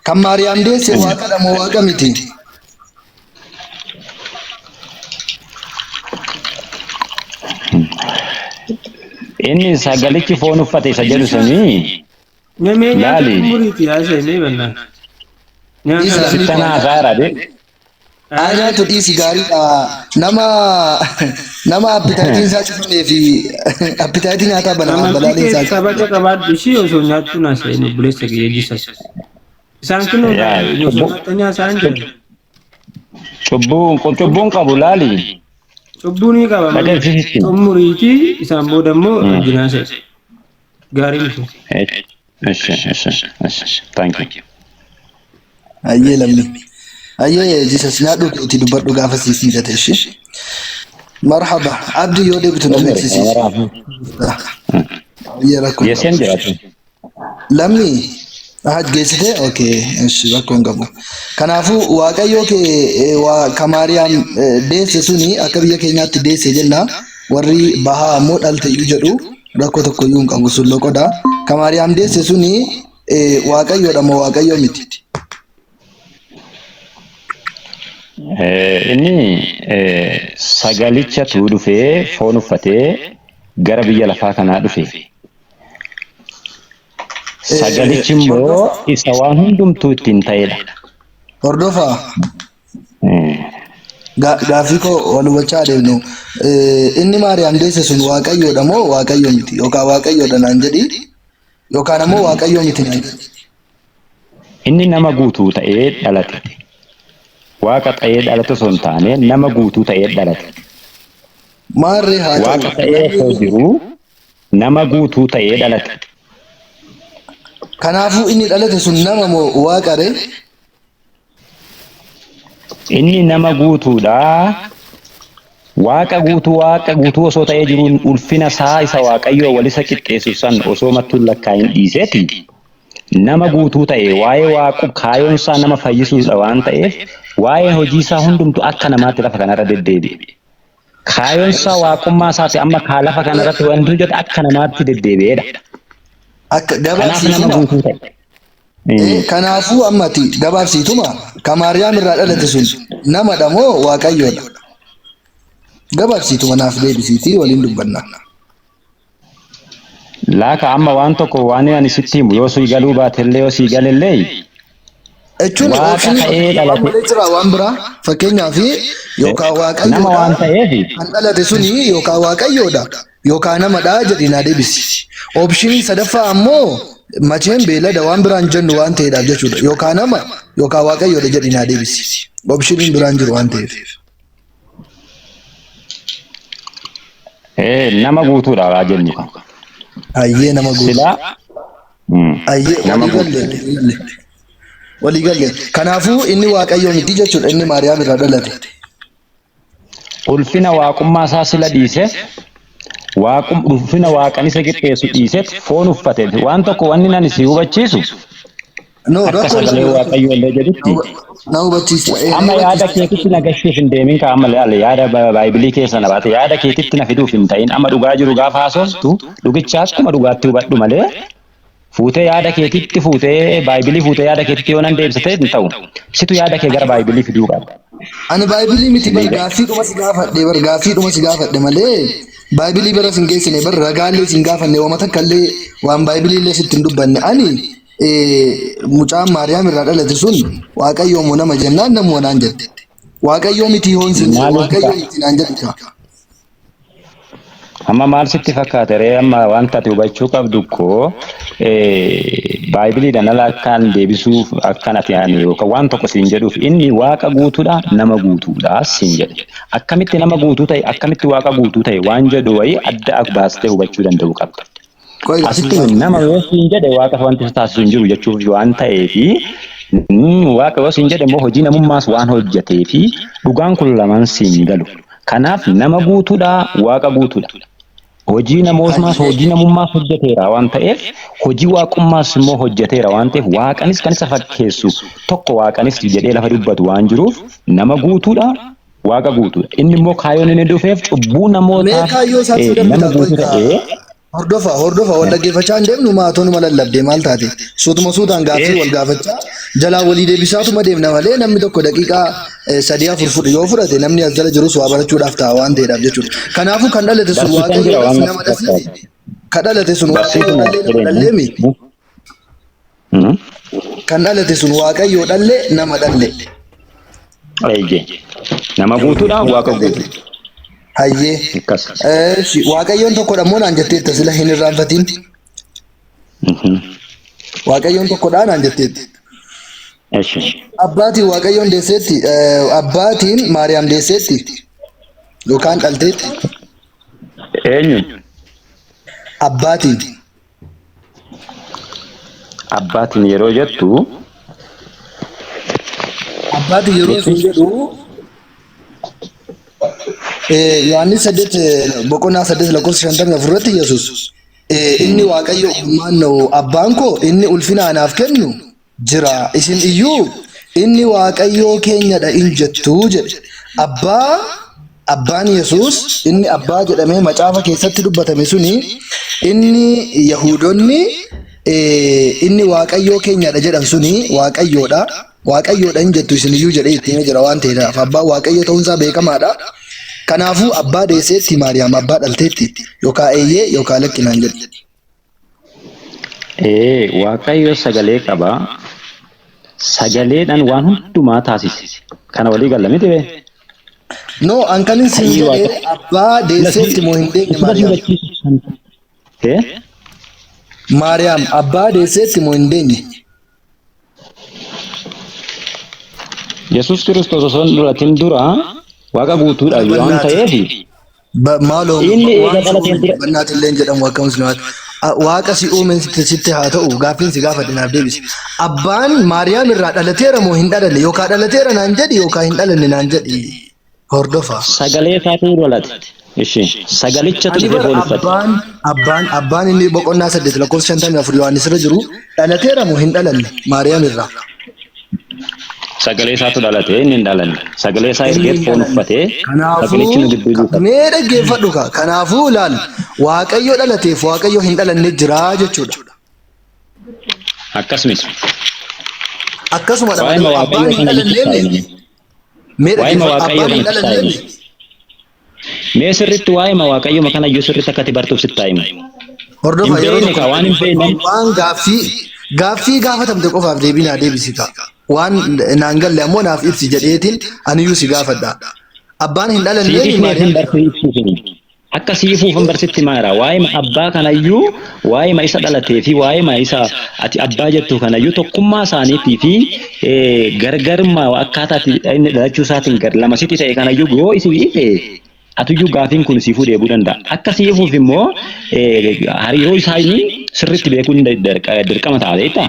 Kan Maariyaam deesse waaqadha moo waaqa miti? Inni sagalichi foon uffate isa jedhu sanii Mee mee nyaata laali. xumuriiti haasa'e mee bannaa. Nyaata Dhiisi lammii Sitti koo. haasaa jira de. Haa nyaatu dhiisi gaariidha. Nama nama appitaayitiin isaa cufamee fi appitaayitii nyaataa bana Amantii balaaleen kee isaa kabaja cufame. qabaadhu ishii osoo nyaattu naasa'e obboleessa kiyya jisas. Isaan kunoo Yaa osoo cubbuu nyaatanii haasa'an jiran. cubbuu cubbuun qabu laali. Cubbuu ni qaba malee Dhaqeessisitti. xumuriitii isaan booda immoo wajjin haasa'e. Gaarii miti. Eshi eshi eshi. Thank you. Ayyee lammii. Ayyee Jesus nyaadhu keetii dubbadhu gaafa siif mijate ishii. Marhaba. Abdi yoo deebitu na Xumuri. beeksisiisi. Ayyee rakkoo hin qabu. Yeeseen jiraatu. Lammii ahad geessite okay ishi rakkoo hin qabu. Kanaafuu waaqayyoo kee ka Maariyaam deesse suni akka biyya keenyaatti deesse jenna. Warri bahaa ammoo dhalte iyyuu jedhu rakkoo tokko iyyuu hin qabu sun loqoda. Ka Maariyaam deesse suni waaqayyoodha moo waaqayyoo miti? Inni sagalichatu dhufee foon uffatee gara biyya lafaa kanaa dhufe. Sagalichi immoo Hordofaa. isa waan hundumtuu ittiin ta'edha. Hordofaa. Gaaffii koo wal hubachaa adeemnu. Inni Maariyaam deesse sun waaqayyoodha moo waaqayyo miti? Yookaan waaqayyoodha naan jedhi yookaan ammoo waaqayyo miti naan jedhi. Inni nama guutuu ta'ee dhalate. Waaqa ta'ee dhalate osoo hin taane nama guutuu ta'ee dhalate. Maarree haa ta'u. Waaqa ta'ee osoo jiruu nama guutuu ta'ee dhalate. Kanaafuu inni dhalate sun nama moo waaqa ree? Inni nama guutuudha. Waaqa guutuu waaqa guutuu osoo ta'ee jiruun ulfina isaa isa Waaqayyoo wal isa qixxeessu san osoo mattuun lakkaa'in dhiiseeti. Nama guutuu ta'e waa'ee waaqu kaayoon isaa nama fayyisuudha waan ta'eef waa'ee hojii isaa hundumtu akka namaatti lafa kanarra deddeebi'e. Kaayoon isaa waaqummaa isaati amma kaa lafa kanarratti wanti hojjete akka namaatti deddeebi'eedha. Akka Kanaaf nama gabaabsiisuma. guutuu ta'e. Kanaafuu amma ati gabaabsiituma ka Maariyaam irraa dhalate sun namadha moo waaqayyoodha? Gabaabsiituma naaf deebisiitii waliin dubbanna. Laaka amma waan tokko waan ani sitti himu yoo sii galuu baatellee yoo sii galellee Jechuun waaqa optionii ta'ee waan dhalate malee jira waan biraa fakkeenyaaf yookaan nama waaqayyoodha waan ta'eef kan dhalate suni yookaan waaqayyoodha yookaan namadha jedhi naa deebisi. Optionii sadaffaa ammoo macheen beelada waan biraan jennu waan ta'eedhaaf jechuudha. Yookaan nama yookaan waaqayyoodha jedhi naa deebisi. Optioniin biraan jiru waan ta'eef. Nama guutuudha haa jennu kan. Ayyee nama guutuu. Silaa Ayyee nama walii guutuu. galle walii galle. Walii galle. Kanaafuu inni waaqayyoo miti jechuudha inni Maariyaam irraa dhalate. Ulfina waaqummaa isaa sila dhiise waaqum ulfina waaqan isa qixxeessu dhiiseet foon uffate waan tokko wanni nani si hubachiisu No, akka rakkoo hin sagalee qabu. waaqayyoo illee jedhutti Na hubachiista. Na amma yaada hubachiista. keetitti na gashuuf hin deemin kaa amma laala yaada baaybilii keessa na baate yaada keetitti na fiduuf hin ta'in amma dhugaa jiru gaafa haasoftu dhugicha akkuma dhugaatti hubadhu malee fuutee yaada keetitti fuutee baaybilii fuutee yaada keetitti yoo nan deebisate hin ta'u situ yaada kee gara baaybilii fiduu qaba. Ani baaybilii miti bar gaaffii dhuma si gaafadhe bar gaaffii dhuma si gaafadhe malee baaybilii bara sin geessine bar ragaallee sin gaafanne waan takka illee waan baaybilii illee sitti hin dubbanne ani mucaan Maariyaam irraa dhalate sun waaqayyoo moo nama jennaan namuma naan jette. Waaqayyoo miti hoon sin jedhe Maaliif waaqayyoo miti naan jedhe kaa. Amma maal sitti fakkaate ree amma wanta ati hubachuu qabdu koo baaybiliidhaan ala akkaan deebisuuf akkan ati ani yookaan waan tokko siin jedhuuf inni waaqa guutuudha nama guutuudha siin jedhe. Akkamitti nama guutuu ta'e akkamitti waaqa guutuu ta'e waan jedhu wayii adda baastee hubachuu danda'uu qabda. Qoy Asitti nama yoo siin jedhe waaqa wanti isa taasisu hin jiru jechuuf waan ta'eefi waaqa yoo siin jedhe immoo hojii namummaas waan hojjeteefi dhugaan kun lamaan siin galu. Kanaaf nama guutuudha waaqa guutuudha. Hojii namootaas hojii namummaas hojjeteera waan ta'eef hojii waaqummaas immoo hojjeteera waan ta'eef waaqanis kan isa fakkeessu tokko waaqanis jedhee lafa dubbatu waan jiruuf nama guutuudha waaqa guutuudha. Inni immoo kaayyoon inni dhufeef cubbuu Mee namootaaf kaayyoo isaatti nama darbita qoy guutuu kaa. ta'ee Hordofa, hordofa, wal dhaggeeffachaa hin deemnu maatoo numa lallabdee maal taate? Suutuma suutaan gaaffii wal gaafachaa jalaa walii deebisaatuma deemna malee namni tokko daqiiqaa sadii afur fudhu yoo fudhate namni as jala jirus waa barachuudhaaf ta'a waan ta'eedhaaf jechuudha. Kanaafuu kan dhalate sun Barsiisaan jira waaqayyoodhas waan nama natti dhasiti. fakkaatu. Kan dhalate sun waaqayyoo Barsiisuma dhallee nama dhallee mi? jireenya. Kan dhalate sun waaqayyoo dhallee nama dhalle. Eeyyee. Nama guutuudha waaqa guutuu. Hayyee. Akkas. Eeshi, Waaqayyoon tokkodha immoo naan jetteetta sila hin irraanfatiin. Waaqayyoon tokkodha naan jetteetta. Eshi. Abbaatiin Waaqayyoon deesseetti, abbaatiin Maariyaam deesseetti yookaan dhalteetti. Eenyu? Abbaatiin. Abbaatiin yeroo jettu Abbaatiin yeroo isin jedhu Yohaannis 8 boqonnaa 8 lakkoofsa 54 irratti Yesuus inni Waaqayyo maannoo abbaan koo inni ulfina anaaf kennu jira isin iyyuu inni Waaqayyoo keenyadha in jettu jedhe. Abbaa abbaan Yesuus inni abbaa jedhamee macaafa keessatti dubbatame suni inni Yahuudonni inni Waaqayyoo keenyadha jedhan suni Waaqayyoodha. Waaqayyoodha hin jettu isin iyyuu jedhee itti himee jira waan ta'eedhaaf abbaan Waaqayyo ta'uunsaa beekamaadha. Kanaafuu abbaa deesseetti Maariyaam abbaa dhalteetti yookaan eeyyee yookaan lakki naan jedhe. Ee, Waaqayyo sagalee qaba. Sagaleedhaan waan hundumaa taasise. Kana walii galla miti bee? No, an kanin siin Ta'ii jedhee Waaqa. abbaa deesseetti moo hin deenye Maariyaam? Ee? Maariyaam abbaa deesseetti moo hin deenye? Yesuus Kiristoos osoo hin dhalatin dura Waaqa guutuudha waan ta'eef Maaloo inni eega waan si dhalateen uume dura bannaati illee hin jedhamu akka musliimaatti. Waaqa si uume sitti haa ta'u gaaffiin si gaafadhe naaf deebisi. Abbaan Maariyaam irraa dhalateera moo hin dhalanne yookaan dhalateera naan jedhi yookaan hin dhalanne naan jedhi hordofa. Sagalee isaatu dhalate. Ishi sagalichatu Ani dhufee bar foon uffate. abbaan inni boqonnaa 8 lakkoofsa 54 Yohaannis irra jiru dhalateera moo hin dhalanne Maariyaam irraa? Sagalee isaatu dhalate inni hin dhalanne. Sagalee isaa Inni ergeet hin foon dhalanne. uffatee sagalichi nu Kanaafuu gidduu buufate. mee dhaggeeffadhu kaa. Kanaafuu ilaal Waaqayyo dhalateef Waaqayyo hin dhalanne jira jechuudha. Akkas miti. Akkasumadha Waa'ima malee abbaan Waaqayyoo hin kana dhalannee jechuudha. mi? Mee Waa'ima dhaggeeffadhu Waaqayyoo abbaan hin kana dhalannee mi? Mee sirriitti waa'ima Waaqayyoo kana iyyuu sirriitti akka ati bartuuf sitti himu. Hin Hordofa yeroo beekne tokko kaa waan hin beekne. waan gaaffii gaafatamte qofaaf deebii naa deebisi kaa. Waan naan galle ammoo naaf ibsi jedheetiin aniyyuu si gaafadha. Abbaan hin dhalannee mi Siifis meef hin Maariyaam? bartuu ibsuufini. Akka siifuufan barsitti maara. Waa'ima abbaa kanayyuu waa'ima isa dhalatee fi waa'ima isa ati abbaa jettu kanayyuu tokkummaa isaaniitii fi gargarummaa akkaataa inni dhalachuu isaatiin gar lama sitti ta'e kanayyuu yoo isin ife atuyyuu gaafiin kun siifuu deebi'uu danda'a. Akka siifuuf immoo hariiroo isaanii sirriitti beekuun dirqama ta'a beektaa?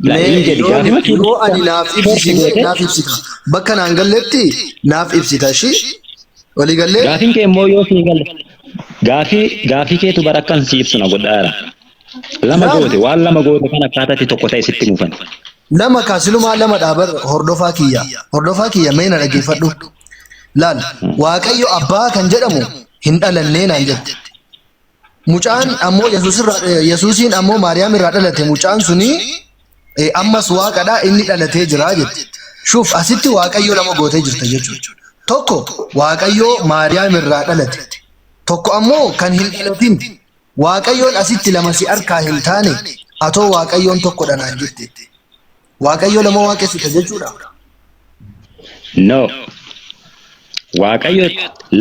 Mee yoo ani naaf ibsite naaf ibsita. Bakka naan galletti naaf ibsita ishii. Walii gallee? Gaafiin kee immoo yoo sii galle gaafii keetu bara akkan si ibsu na godhaara. Lama goote waan lama goote kan akkaataa itti tokko ta'e sitti mufan. Lama kaasilumaa lama dhaabar hordofaa kiyya. Hordofaa kiyya mee na dhaggeeffadhu. Laal Waaqayyo abbaa kan jedhamu hin dhalannee naan jette. Mucaan ammoo Yesuus irraa Yesuusiin ammoo Maariyaam irraa dhalate mucaan suni ammas waaqadha inni dhalatee jira jette. Shuuf asitti Waaqayyo lama gootee jirta jechuudha. Tokko Waaqayyo Maariyaam irraa dhalate. Tokko ammoo kan hin dhalatin. Waaqayyoon asitti lama si harkaa hin taane atoo Waaqayyoon tokkodha naan jette. Waaqayyo lama waaqessita jechuudha. No. Waaqayyo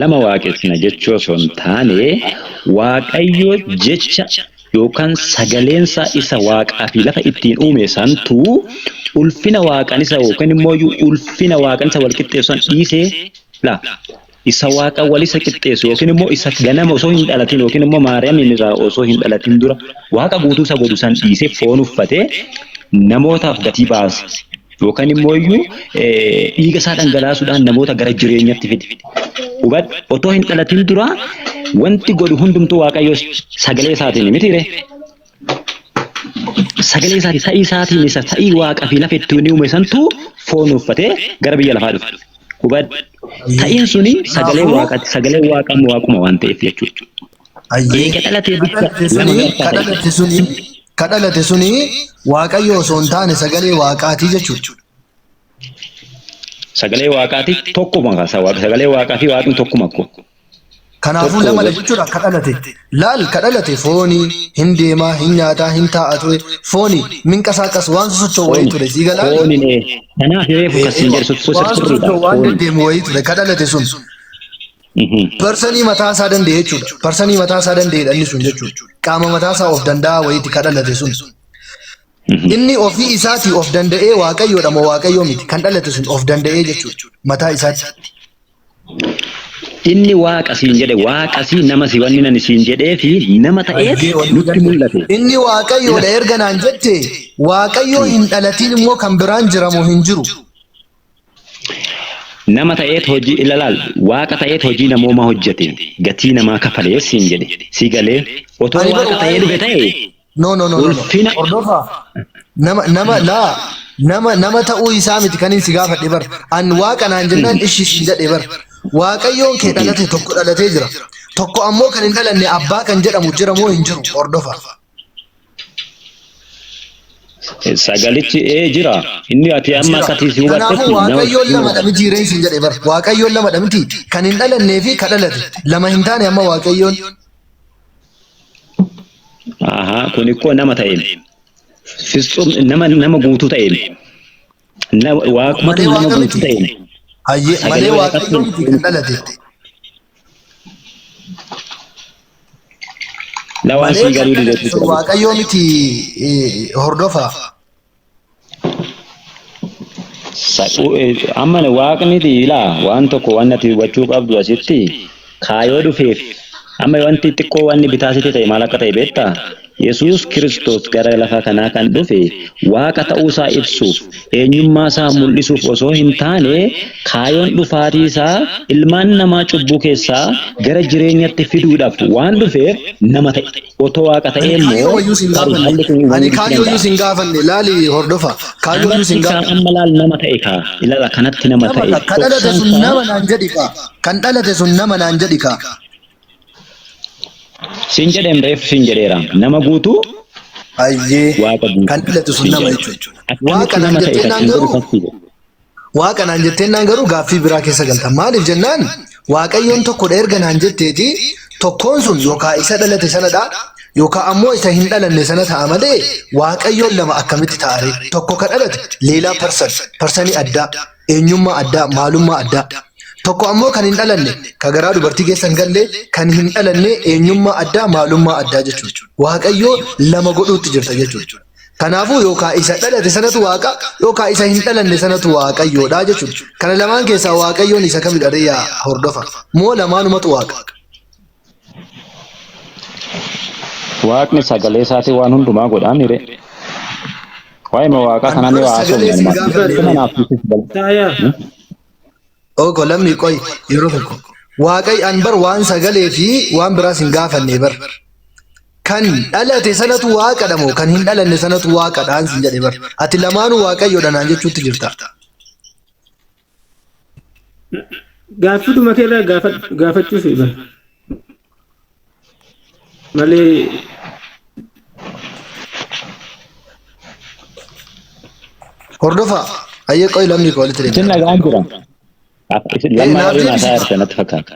lama waaqessina jechuu osoo hin taane Waaqayyo jecha yookaan sagaleensaa isa waaqaa fi lafa ittiin uume santu ulfina waaqan isa yookaan immoo ulfina waaqan isa wal qixxeessu san dhiisee la isa waaqa wal isa qixxeessu yookiin immoo isa ganama osoo hin dhalatin yookiin immoo Maariyaamiin irraa osoo hin dhalatin dura waaqa guutuu isa godhu san dhiisee foon uffatee namootaaf gatii baase yookaan immoo iyyuu dhiiga isaa dhangalaasuudhaan namoota gara jireenyatti fide. Hubadhu otoo hin dhalatin dura wanti godhu hundumtuu Waaqayyo sagalee isaatiin miti ree? Sagalee isaatiin ta'ii isaatiin isa ta'ii waaqa fi lafa ittiin uume santu foon uffatee gara biyya lafaa dhufe. Hubadhu ta'iin suni sagalee Kanaafuu waaqaati. Sagalee waaqaa waaquma waan ta'eef jechuudha. Ayyee. Eega dhalatee Ka bicha dhalate lama suni gartaa ka ta'e. dhalate suni ka dhalate suni Waaqayyo osoo hin taane sagalee Waaqaatii jechuudha. Sagalee Waaqaati tokkuma sagalee Waaqaa fi Waaqni tokkuma akko. Kanaafuu Tokko lamadha jechuudha ka dhalate. Laal ka dhalate fooni hin deemaa hin nyaataa hin taa'a ture fooni minqasaaqas waan sosocho'u wayii Fooni. ture sii galaani. Fooni nee. Kanaaf reefu kan siin jedhu Waan sirriidha. sosocho'u waan Fooni. deddeemu wayii ture ka dhalate sun. Parsanii mataa isaa danda'e jechuudha. Parsanii mataa isaa danda'edha inni sun jechuudha. Qaama mataa isaa of danda'aa wayiiti ka dhalate sun. Inni ofii isaatii of danda'ee waaqayyoodha moo waaqayyoo miti kan dhalate sun of danda'ee jechuudha. Mataa isaatti. Inni waaqa siin jedhe waaqa sii nama si wanni nani siin jedhee fi nama ta'eef Ayyee walii nutti galte. mul'ate. Inni waaqayyoodha erga naan jette waaqayyoo hin dhalatiin immoo kan biraan jira moo hin jiru. Nama ta'eet hojii ilalaal waaqa ta'eet hojii namoomaa hojjete gatii namaa kafalee siin jedhe si galee otoo Ani bar waaqa ta'ee waa'ee dhufe ta'e No no no no no. ulfina Hordofaa. Nama nama laa nama nama ta'uu isaa miti kan inni si gaafadhe bar. An waaqa naan jennaan ishi siin jedhe bar. Waaqayyoon kee dhalate tokko dhalatee jira. Tokko ammoo kan hin dhalanne abbaa kan jedhamu jira moo hin jiru hordofa. Sagalichi ee jira. Inni ati amma Jira. akka ati si Kanaafuu hubattetti nama Waaqayyoon lamadha miti ree siin jedhe bar. Waaqayyoon lamadha miti kan hin dhalannee fi ka dhalate. Lama hin taane amma Waaqayyoon. Ahaa, kun ikkoo nama ta'een. Fitsum nama nama guutuu ta'een. Nama waaqumatu Malee nama waaqa guutuu miti. ta'een. Hayyee Sagalee malee waaqatti Waaqayyoo miti kan dhalate. Lawaan Malee sii kan galuu dhalate dideetu sun jira. Waaqayyoo miti hordofa. Amma waaqni ilaa waan tokko waan ati hubachuu qabdu asitti kaayoo dhufeef amma wanti xiqqoo wanni bitaa sitti ta'e maal akka ta'e beektaa? Yesuus Kiristoos gara lafa kanaa kan dhufe waaqa ta'uu isaa ibsuuf eenyummaa isaa mul'isuuf osoo hin taane kaayoon dhufaatii isaa ilmaan namaa cubbuu keessaa gara jireenyatti fiduudhaaf waan dhufeef nama ta'e. Otoo waaqa ta'ee Ani immoo kaayyoo wayyuu sin tarii gaafanne. haalli kun Ani uumamuu dhiisuu kaayyoo iyyuu danda'a. sin gaafanne. Laali hordofa. Kaayyoo iyyuu Kanatti sin kaa gaafanne. amma laal nama ta'e kaa ilaala kanatti nama Nama ta'e ka kan dhalate dhoksaan sun isaa nama naan jedhi kaa. Kan dhalate sun nama naan jedhi kaa. siin jedheem reefu siin jedheera nama guutuu Ayyee waaqa kan guutuu dhalate sun siin nama jedhe. jechuudha. Akkamitti Waaqa naan nama ta'e jettee kan naan siin jedhu garuu kan sii jedhe. Waaqa naan jetteennaan garuu gaaffii biraa keessa galta. Maaliif jennaan Waaqayyoon tokkodha erga naan jetteeti tokkoon sun yookaa isa dhalate sanadha yookaa ammoo isa hin dhalanne sana ta'a malee Waaqayyoon lama akkamitti ta'a ree? Tokko ka dhalate leelaa person, parsanii addaa, eenyummaa addaa, maalummaa addaa. Tokko ammoo kan hin dhalanne, ka garaa dubartii keessa hin galle, kan hin dhalanne eenyummaa addaa, maalummaa addaa jechuudha. Waaqayyoo lama godhuutti jirta jechuudha. Kanaafuu yookaa isa dhalate sanatu Waaqa, yookaa isa hin dhalanne sanatu Waaqayyoodha jechuudha. Kana lamaan keessaa Waaqayyoon isa kamidha ree yaa hordofa? Moo lamaanumatu Waaqa? Waaqni sagalee isaatiin waan hundumaa godhaa mire. Waa'ee waaqaa An kanaan dura yoo sagalee haasofne sin maal gaafanne kuma ree. naaf dhiisis bal. Taayaa. Oko lammii qoy yeroo tokko. Waaqayyo an bar waan sagalee fi waan biraas hin gaafanne bar. Kan dhalate sanatu waaqadha moo kan hin dhalanne sanatu waaqadha sin jedhe bar. Ati lamaanuu waaqayyoodha naan jechuutti jirta. Gaaffiidhuma kee irraa gaafachuuf bar. Malee Hordofaa. Ayyee qoy lammii koo walitti Isin deemna. dhagaan jira. Isin lammaa Naaf waliin haasaa deebisi. jirta natti fakkaata.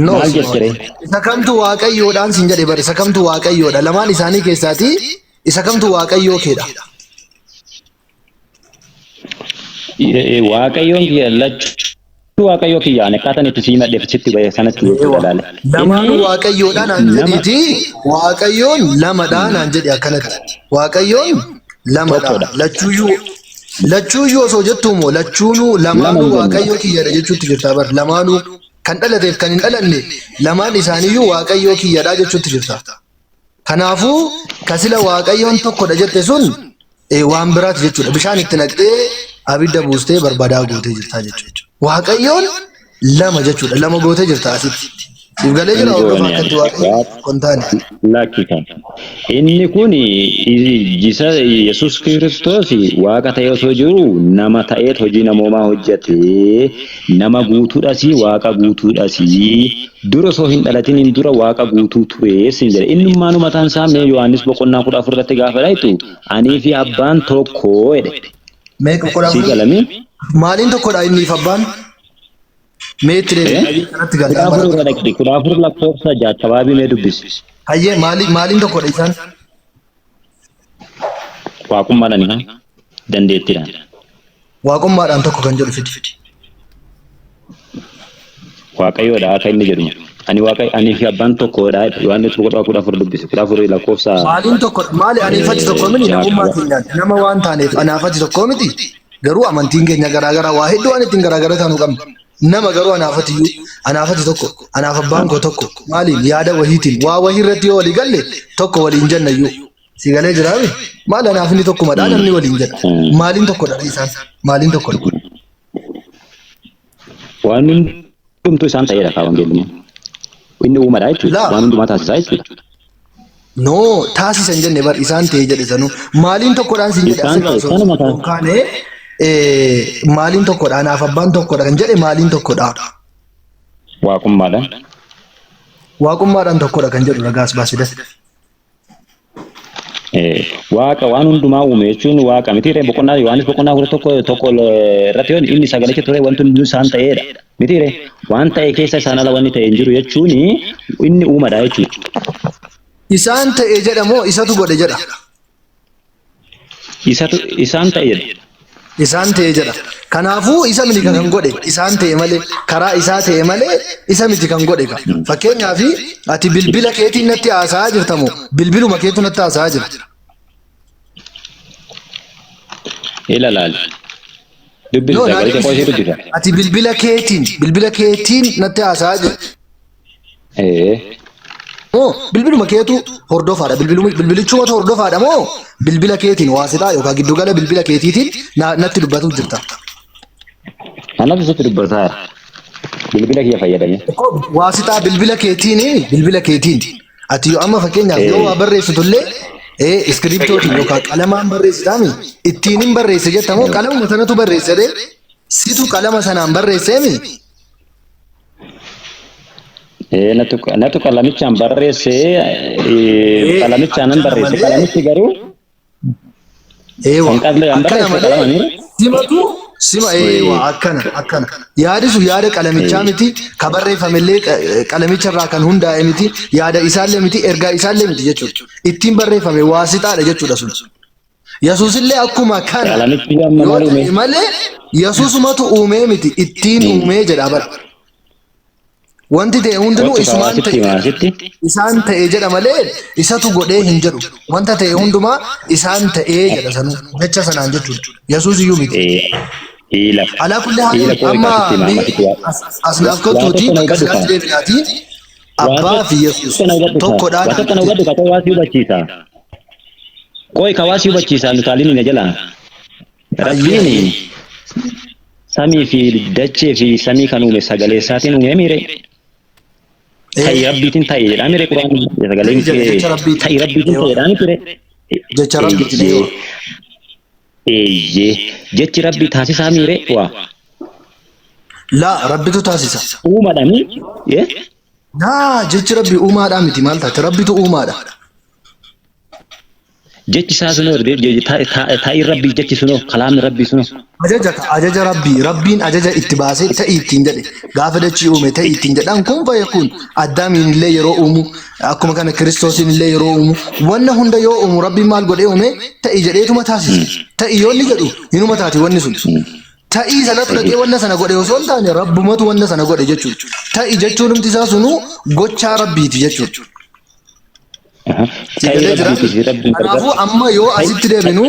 No. Maal jettiree? Isa kamtu waaqayyoodhaan sin jedhe bar isa kamtu waaqayyoodha. Lamaan isaanii keessaatii isa kamtu waaqayyoo keedha. Waaqayyoon kiyya lachuu waaqayyoo kiyya ani akkaataan itti sii madheef sitti bahe sanatti jechuudha laale. Lamaanuu Inni waaqayyoodha naan nama jedhiiti waaqayyoon lamadha naan jedhi akkanatti. Waaqayyoon lamadha. tokkodha. Lachuuyyuu lachuuyyuu osoo jettuu moo lachuunuu Lama lamaanuu hin jenne. waaqayyoo kiyyadha jechuutti jirta bar lamaanuu kan dhalateef kan hin dhalanne lamaan isaaniiyyuu waaqayyoo kiyyadha jechuutti jirta. Kanaafuu ka sila waaqayyoon tokkodha jette sun waan biraati jechuudha. Bishaan itti naqxee abidda buustee barbadaa gootee jirta jechuudha. Waaqayyoon lama jechuudha. Lama gootee jirta asitti. Siif galee Hin jira hordofa goone akkatti ani. Waaqayyo Waaqa tokko hin taane. Lakki kan. Inni kun jisa Yesuus Kiristoos waaqa ta'ee osoo jiru nama ta'eet hojii namoomaa hojjete. Nama guutuudhas waaqa guutuudhas. Dura osoo hin dhalatiniin dura waaqa guutuu ture siin jedhe. Innummaanu mataan isaa mee Yohaannis boqonnaa 14 irratti gaafa dhayxu anii fi abbaan tokko jedhe. Meeqa kudha Sii afur? galamii? Maaliin tokkodha inni fi abbaan? Mee itti deebi. Eh? Hayyee kanatti Kudha gala. afur Amma irra dhaqxi. 14 lakkoofsa 6 mee dubbisi. Hayyee maaliin tokkodha isaan? Waaqummaadhaan haa? Dandeettiidhaan. Waaqummaadhaan tokko kan jedhu fidi. Waaqayyoodha akka inni jedhu. Ani waaqa ani fi abbaan tokkodha. Yohaannis boqonnaa 14 dubbisi. 14 lakkoofsa Maaliin tokko maali aniifati tokko miti namummaa 6. keenyaan nama waan taaneef anaafati tokko miti garuu amantiin keenya garaagaraa waa hedduu waan ittiin garaagara taanu qabna. Nama garuu anaafati iyyuu anaafati tokko anaaf abbaan koo tokko maaliin yaada wahiitiin waa wahii irratti yoo walii galle tokko waliin jenna iyyuu. Si galee jiraami maal anaaf inni tokkumadha namni waliin jedha. Maaliin tokkodha isaan maaliin tokkodha? Waan hundumtuu isaan ta'eedha kaa wangeelli. Inni uumadha jechuudha. Laa. Waan hundumaa taasisaa jechuudha. No, taasisan jenne bar isaan ta'e jedhe sanuu. Maaliin tokkodhaan siin jedhe Isaan asirraa ta'e osoo sanuma hin taasisa. kaane maaliin tokkodha anaaf abbaan tokkodha kan jedhe maaliin tokkodha. Waaqummaadhaan. Waaqummaadhaan tokkodha kan jedhu ragaas baasidas. Waaqa waan hundumaa uume jechuun waaqa miti ree boqonnaa Yohaannis boqonnaa 11 1 irratti yoon inni sagalicha ture wanti hundinuu isaan ta'eedha miti ree waan ta'e keessa isaan ala wanni ta'e hin jiru jechuun inni uumadha jechuudha. Isaan ta'e jedha moo isatu godhe jedha? Isatu isaan ta'e jedha. Isaan ta'e jedha. Kanaafuu isa miti kan godhe isaan ta'e malee karaa isaa ta'e malee isa miti kan godhe ka. Fakkeenyaaf ati bilbila keetiin natti haasa'aa jirta moo bilbiluma keetu natti haasa'aa jira? Ila laal. Dubbisi No, naa sagalicha qoosii deebisi. dubbisa. Ati bilbila keetiin natti haasa'aa jirta moo bilbiluma keetu hordofaadha? Bilbilichumatu hordofaadha moo bilbila keetiin waasixaa yookaan giddugala bilbila keetiitiin natti dubbatu jirta? Anatu sitti dubbataa jira. Bilbila kiyya fayyadame. Waasixaa bilbila keetiin bilbila keetiin. Ati yoo amma fakkeenyaaf yoo waa barreessitullee iskiriptootiin yookaan qalamaan barreessitaami ittiin hin barreesse jetta moo qalamuma sanatu barreesse ree? Situ qalama sanaan barreesseemi? Natu qalamichaan barreesse qalamichaan nan Akkana barreesse malee qalamichi garuu Eewa kan qalame akkana barreesse malee qalama ni simatu sima eewa akkana akkana yaadi sun yaada qalamichaa miti ka barreeffamellee qalamicha irraa kan hundaa'e miti yaada isaallee miti ergaa isaallee miti jechuudha ittiin barreeffame waasixaadha jechuudha sun Yesuusillee akkuma kana qalamichi amma yoo maal uume ta'e malee Yesuusumatu uumee miti ittiin uumee jedha bara. Wanti ta'e hundinuu kottu isumaan kawaasitti ta'e jedha. himaasitti Isaan ta'e jedha malee isatu godhee hin jedhu. Wanta ta'e hundumaa isaan ta'ee jedha sanuu jecha sanaan jechuudha. Yesuus iyyuu miti. Ila Alaa kulli ila haalin koo amma kaasitti himaa mee ammasitti as naaf waa kottuutii tokko na bakka hubadhu silaatti kaa deebinaatii waa abbaa fi Yesuus tokko na hubadhu kaa tokkodhaa waa naan tokko na jette. hubadhu kaa waa si hubachiisa qoy ka waa si hubachiisa nutaalini na jalaa Hayyee Rabbiin hayyee. samii fi dachee fi samii kan uume sagalee isaatiin uumee miire ta'i rabbiitiin ta'e jedhaa miire quraanni sagaleen Ta'e jedha jecha rabbiiti. ta'i rabbiitiin ta'e Eewa. jedhaa mire Jecha rabbiiti eewa. eeyyee jechi rabbii taasisaa miire waa Laa rabbitu taasisa. uumadhami Laa jechi rabbi uumaadhaa miti maal taate rabbitu uumaadha. Jechi isaa sunoo taa'ii rabbii jechi sunoo kalaamni rabbii sunoo. Ajaja ka ajaja rabbii rabbiin ajaja itti baasee ta'ii ittiin jedhe gaafa dachii uume ta'ii ittiin jedhaan kun fayyakun addaamiin illee yeroo uumu akkuma kana kiristoosiin illee yeroo uumu wanna hunda yoo uumu rabbiin maal godhee uume ta'ii jedheetuma taasise ta'ii yoo inni jedhu hinuma taati wanni sun ta'ii sanatu dhaqee wanna sana godhe osoo hin taane rabbumatu wanna sana godhe jechuudha ta'ii jechuun humti isaa sunuu gochaa rabbiiti jechuudha. Si Ta'ii galee jira. rabbiiti fi rabbiin gargar. Kanaafuu amma yoo asitti deebinu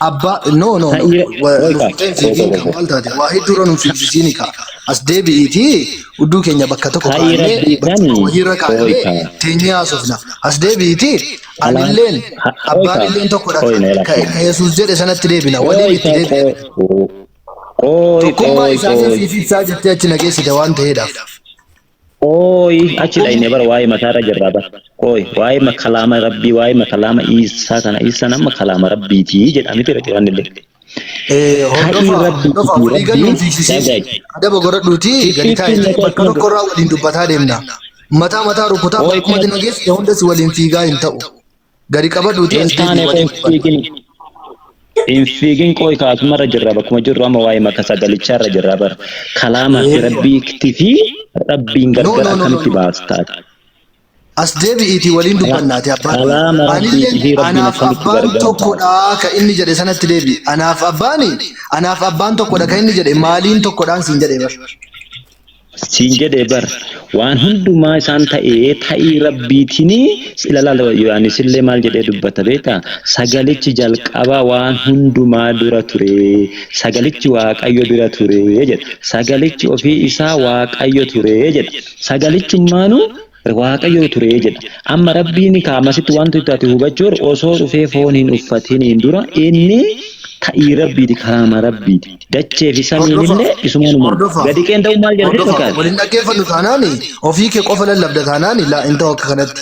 abbaa no no no Ta'ii nu qoy fuutee hin qoy fiigiin qoy kan qoy. maal taate waa hedduu irra nu fiigsisiini ka as deebi'iitii hudduu keenya bakka tokko Ta'ii kaa'annee rabbii bakka sani wayiirra qoy kaa'annee ka. teenyee haasofna as deebi'iitii Kalaan anilleen qoy abbaan ka illeen tokkodha qoy na ka lakkuma. ka Yesuus jedhe sanatti deebina waliin Qoy itti ka deebina qoy qoy tokkummaa qoy isaanii qoy. siif ibsaa jettee achi na geessite waan ta'eedhaaf. Qooyi achi dhayne bara waa'ee mataarra jirra bara. Qooyi waa'ee kalaama rabbii waa'ee kalaama Iisaa kana Iisaan amma kalaama rabbiitii jedha miti Quraanni illee. Ta'ii Hordofaa rabbiitii hordofaa fi walii galuun rabbiin fiigsisiin dhaga'i. adaba godhadhuutii gadi Sittiitti taa'ee naqee bakka akkuma tokkorraa waliin dubbataa deemna. Mataa mataa rukutaa qooyi bakkuma kuma dina geesse hundas waliin fiigaa hin ta'u. Gadi qabadhuutii hin as deebi'i taane qoy waliin hin dubbanna. fiigin. Hin fiigin qooyi kaasumarra jirra bakkuma jirru amma waa'ee maka sagalicharra jirra bara. Kalaama fi Eeyyoo. rabbiitti fi rabbiin No gargar no no no akkamitti no. baastaati? As deebi'iitii waliin dubbannaati abbaan. Kalaama Anillee rabbiitii fi rabbiin anaaf akkamitti abbaan gargar baasta? tokkodha ka inni jedhe sanatti deebi'i. Anaaf abbaani anaaf abbaan tokkodha ka inni jedhe maaliin tokkodhaan siin jedhe bar. Siin jedhe bar waan hundumaa isaan ta'ee ta'ii rabbiitiin ilalaala Yohaannis illee maal jedhee dubbata beektaa? Sagalichi jalqaba waan hundumaa dura ture, sagalichi Waaqayyo bira ture jedha. Sagalichi ofii isaa Waaqayyo ture jedha. Sagalichummaanuu Waaqayyo ture jedha. Amma Rabbiin kaamasitti wanti ati hubachuu osoo dhufee foon hin uffatiniin dura inni ta'ii Rabbiiti kalaama Rabbiiti. Dachee fi samiin Hordofa illee isumaan uumamu. hordofa Gadi qeen ta'uu maal jedha sitti hordofa fakkaata? waliin dhaggeeffannu taanaani ofii kee qofa lallabda taanaani laa hin ta'u akka kanatti.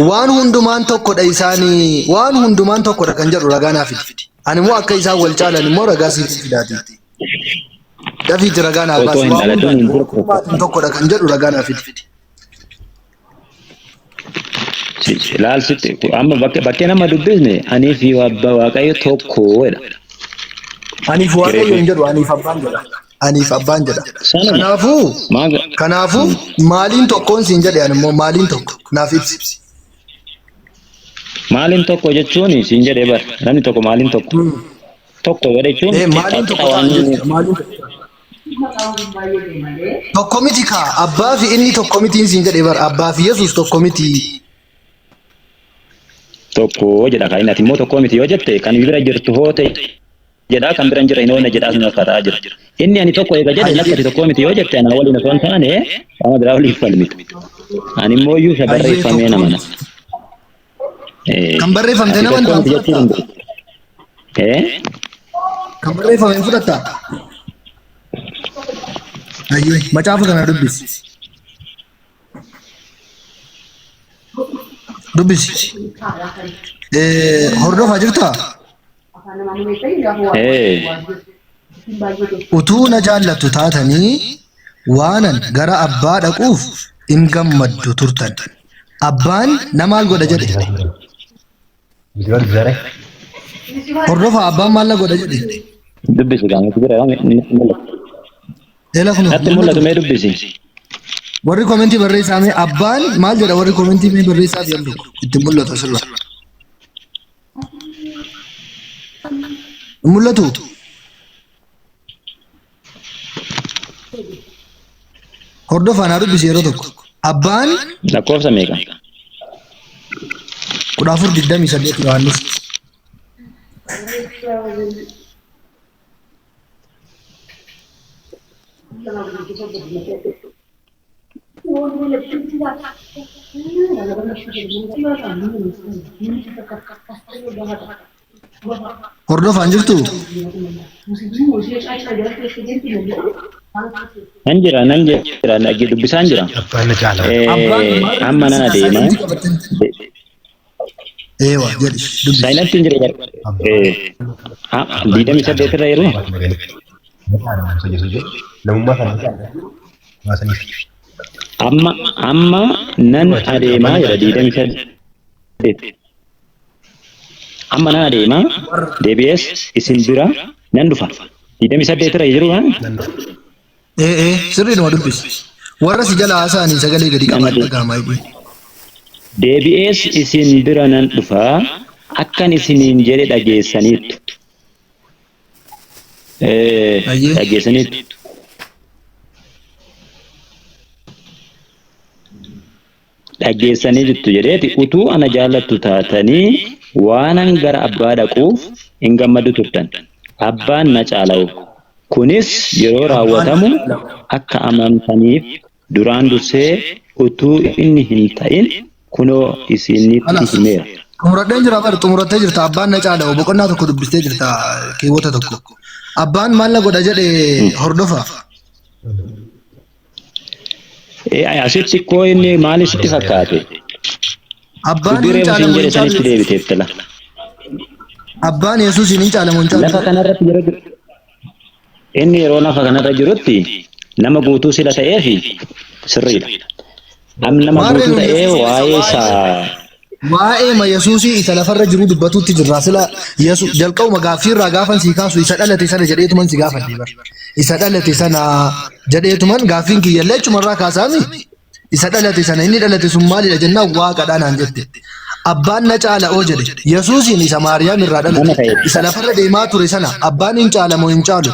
Waan hundumaan tokkodha isaanii waan hundumaan tokkodha kan jedhu ragaa naa fidi. Ani immoo akka isaan wal caalan immoo ragaa siif fidaati. Dafiiti ragaa naa Otoo baasi hin waan dhalatin hundaan hin dura waaqummaan tokkodha kan jedhu ragaa naa fidi. Ilaalsitti amma bakkee nama dubbisne anii fi abbaa Waaqayyo tokko jedha. Aniif Waaqayyo hin jedhu aniif abbaan jedha. Aniif abbaan jedha. Sanuma. Kanaafuu Maaga kanaafuu maaliin tokkoon siin jedhe ani immoo maaliin tokko naaf ibsi. Maaliin tokko jechuun siin jedhee bara namni tokko maaliin tokko tokko jedhe jechuun Ee maaliin qixa tokko waan ta'an jechuudha maaliin tokko. Tokko miti kaa abbaa fi inni tokko mitiin siin jedhe bara abbaa fi Yesuus tokko miti. Tokko jedha kan inni ati immoo tokko miti yoo jette kan bira jirtu hoo ta'e jedha kan bira hin jirre hin oolne jedhaa sun akka ta'aa jira. Inni ani tokko eega jedhe lakki ati tokko miti yoo jette anaa waliin osoo hin taane qaama biraa waliin falmita. Ani immoo iyyuu isa Ayyee barreeffamee tokko namana. miti. Kan barreeffamte Ati nama tokko hin miti jechuu fudhattaa? dandeessa. Kan barreeffame hin fudhattaa? Ayyee macaafa kana dubbisi. Dubbisi. Hordofaa jirtaa? Utuu na jaallattu taatanii waanan gara abbaa dhaquuf in gammaddu turtan. Abbaan na maal godha jedhe? Hordofaa abbaan maal na godha jedhe? Dubbisi qaamatti jira mul'atu. Eela kun Natti mul'atu mee dubbisi. Warri komentii barreessaa mee abbaan maal jedha warri komentii mee barreessaa fi tokko itti mul'atu asirra. Hin mul'atu? Hordofaa naa dubbisi yeroo tokko. Abbaan Lakkoofsa meeqa? 14:28 Yohaannis. Hordofaan jirtuu? Nan jira nan jira dhagge dubbisaan jira. Abbaan na caala. Abbaan Amma nan adeema. saayilentii qabattee. Eewa jedhi dubbisi. Saayilentiin jira bara. 28 irra yeroo. Namummaa kana baasaniif. Amma amma nan adeemaa jedha 28. Amma nan adeemaa deebi'ees isin bira nan dhufa. 28 irra jiru waan Ee ee sirriidhuma dubbisi. Warra si jala haasa'anii sagalee gadi nan qabaa adeema. dhaga'amaa hidhii. Deebi'ees isin bira nan dhufa akkan isiniin jedhe dhageessaniittu. Ayyee. Dhageessaniittu. Dhageessanii jirtu jedheeti utuu ana jaallattu taatanii waanan gara abbaa dhaquuf hin gammadu turtan. Abbaan na caala'u. Kunis yeroo Abbaan raawwatamu akka amantaniif duraan dursee utuu inni hin ta'in kunoo isinitti Kalaas. himeera. Xumuradheen jira bar xumurattee jirta abbaan na caala'u boqonnaa tokko dubbistee jirta keewwata tokko. Abbaan maal na godha jedhe hordofa. Asitti koo inni maal sitti fakkaate? Abbaan Dubbii hin reefu siin caalamu jedhe hin sanitti caalu. deebiteetti la. Abbaan Yesuusiin hin caalamu hin Lafa caalu. kanarratti yeroo jiru inni yeroo lafa kanarra jirutti nama guutuu sila ta'eefi sirriidha. Am nama Maarree guutuu nu ta'ee Yesuus waa'ee isaa waa'ee ma Yesuusii isa lafarra jiru dubbatutti jirra. Sila Yesuus jalqabuma gaaffiirraa gaafan sii kaasu isa dhalate sana jedheetuman si gaafadhe bar. Isa dhalate sana jedheetuman gaaffiin kiyyallee achumarraa kaasaami. Isa dhalate sana inni dhalate sun maalidha jennaan waaqadha naan jette. Abbaan na caala oo jedhe Yesuusiin isa Maariyaam irraa nama dhalate ta'e. isa lafarra deemaa ture sana abbaan hin caala moo hin caalu?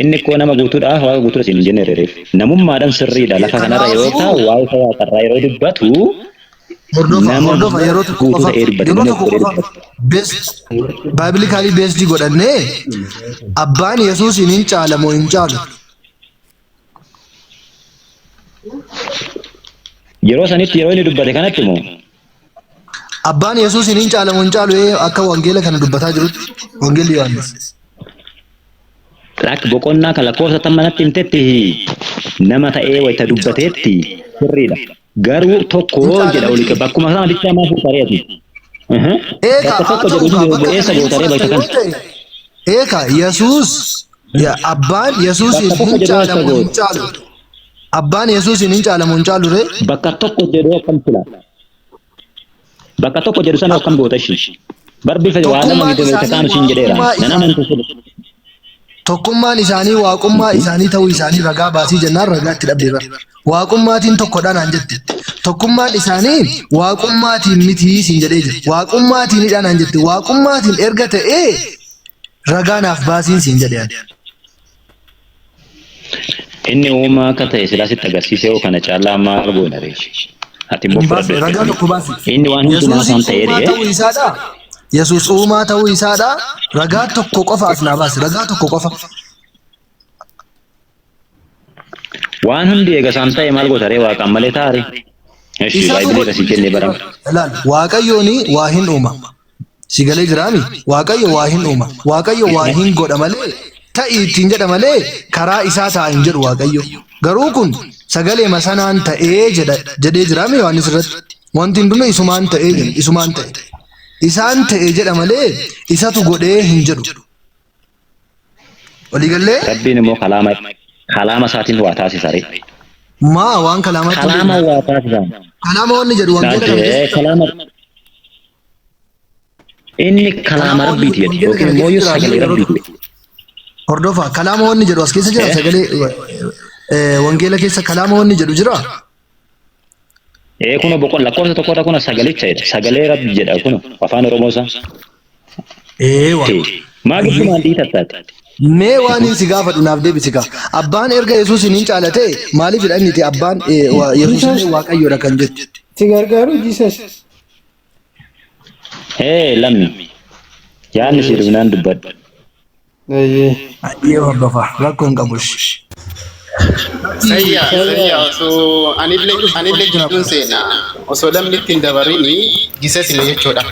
Inni koo nama guutuudhaaf waaqa guutuudha siin hin jenne reef. Namummaadhaan sirriidha. Lafa kanarra yeroo Kanaafuu taa'u waa'ee isaa waaqarraa yeroo dubbatu hordofa nama hordofa yeroo tokko guutuu qofa ta'ee dubbate. yeroo Nama tokko godhee qofa dubbate. best biblically based godhannee abbaan Yesuusiin hin caala moo hin caalu? Yeroo sanitti yeroo inni dubbate kanatti moo Abbaan Yesuusiin hin caala moo hin caalu akka wangeela kana dubbataa jirutti wangeelli Yohaannis. Lakk boqonnaa kan lakkoofsa tammanatti himtetti nama ta'ee wayita dubbateetti sirriidha. Garuu tokko Hin caala jedha oli miti. bakkuma sana bichaa maaf fuutaree ati. Eegaa Bakka haa tokko ta'u jedhu kaa bakka eessa kana hin gootaree fudhatta bakka yoo kana. ta'e eegaa Yesuus ya abbaan Yesuusiin Bakka tokko hin jedhu caala eessa moo hin goota. caalu? Abbaan Yesuusiin hin caala moo hin caalu ree? Bakka tokko jedhu akkam fila. Bakka tokko jedhu sana akkam goota ishii. Bar bifa waa lama Tokkummaan gidduu wayita isaanii kaanu siin jedheera. waaqummaa Nan isaanii amantu sila. Tokkummaan isaanii waaqummaa isaanii ta'uu isaanii ragaa baasii jennaan ragaa itti dhabde bara. Waaqummaatiin tokkodha naan jette. Tokkummaan isaanii waaqummaatiin mitii siin jedhee jira. Waaqummaatiinidha naan jette. Waaqummaatiin erga ta'ee ragaa naaf baasiin siin jedhe ani. Inni uumaa akka ta'e silaa sitti agarsiisee hoo kana caalaa maal goona ree? Ati immoo Hin fudhadhu baasne ragaa erga. tokko baasi. Inni waan hundumaa Yesuusiin isaan ta'ee uumaa ree. ta'uu isaadha. Yesuus uumaa ta'uu isaadha. Ragaa tokko qofa as naa baasi. Ragaa tokko qofa. Waan hundi eega isaan ta'e maal goota ree waaqaan malee ta'a ree? Eshi Isatu baay'ee godhe sii kennee bara. barama. Ilaal Waaqayyoon waa hin uuma. Si galee jiraami? Waaqayyo waa hin uuma. Waaqayyo waa hin godha malee ta'i ittiin jedha malee karaa isaa ta'a hin jedhu Waaqayyo. Garuu kun sagalee masanaan ta'ee jedha jedhee jiraami Yohaannis irratti. Wanti hundinuu isumaan ta'ee jedha isumaan ta'e. Isaan ta'e jedha malee isatu godhee hin jedhu. Waliigallee Rabbiin immoo kalaama kalaama isaatiin waa taasisa ree. maa waan kalaamaatti hin Kalaama beekne. waa taasisa. Kalaama wanni jedhu wangeela kana Laatee keessa kalaama inni kalaama kalaama wanni rabbiiti jedhu jedhe wangeela yookiin kana immoo keessa jira sagalee yeroo rabbiiti tokko. jedhe. Hordofa kalaama wanni jedhu as keessa jira Eh? sagalee wangeela keessa kalaama wanni jedhu jira. Ee kuno boqon lakkoofsa tokkorra kuna sagalicha jedha. Sagalee rabbi jedha kuno afaan Oromoo isaa. Eewa. Tee. Maa giddumaan dhiitattaati? Mee waan inni si gaafadhu naaf deebisi kaa. Abbaan erga Yesuusin hin caalate maaliif jedha inni abbaan Yesuus illee Waaqayyoodha kan jettu. Si gargaaru Jesus. Ee lammi. Yaadni si dhumnaan dubbadhu. Ayyee. Ayyee hordofa rakkoo hin qabu. Sayya, sayya osoo anillee anillee jidduun seena osoo lamni ittiin dabarini gises illee jechuudha.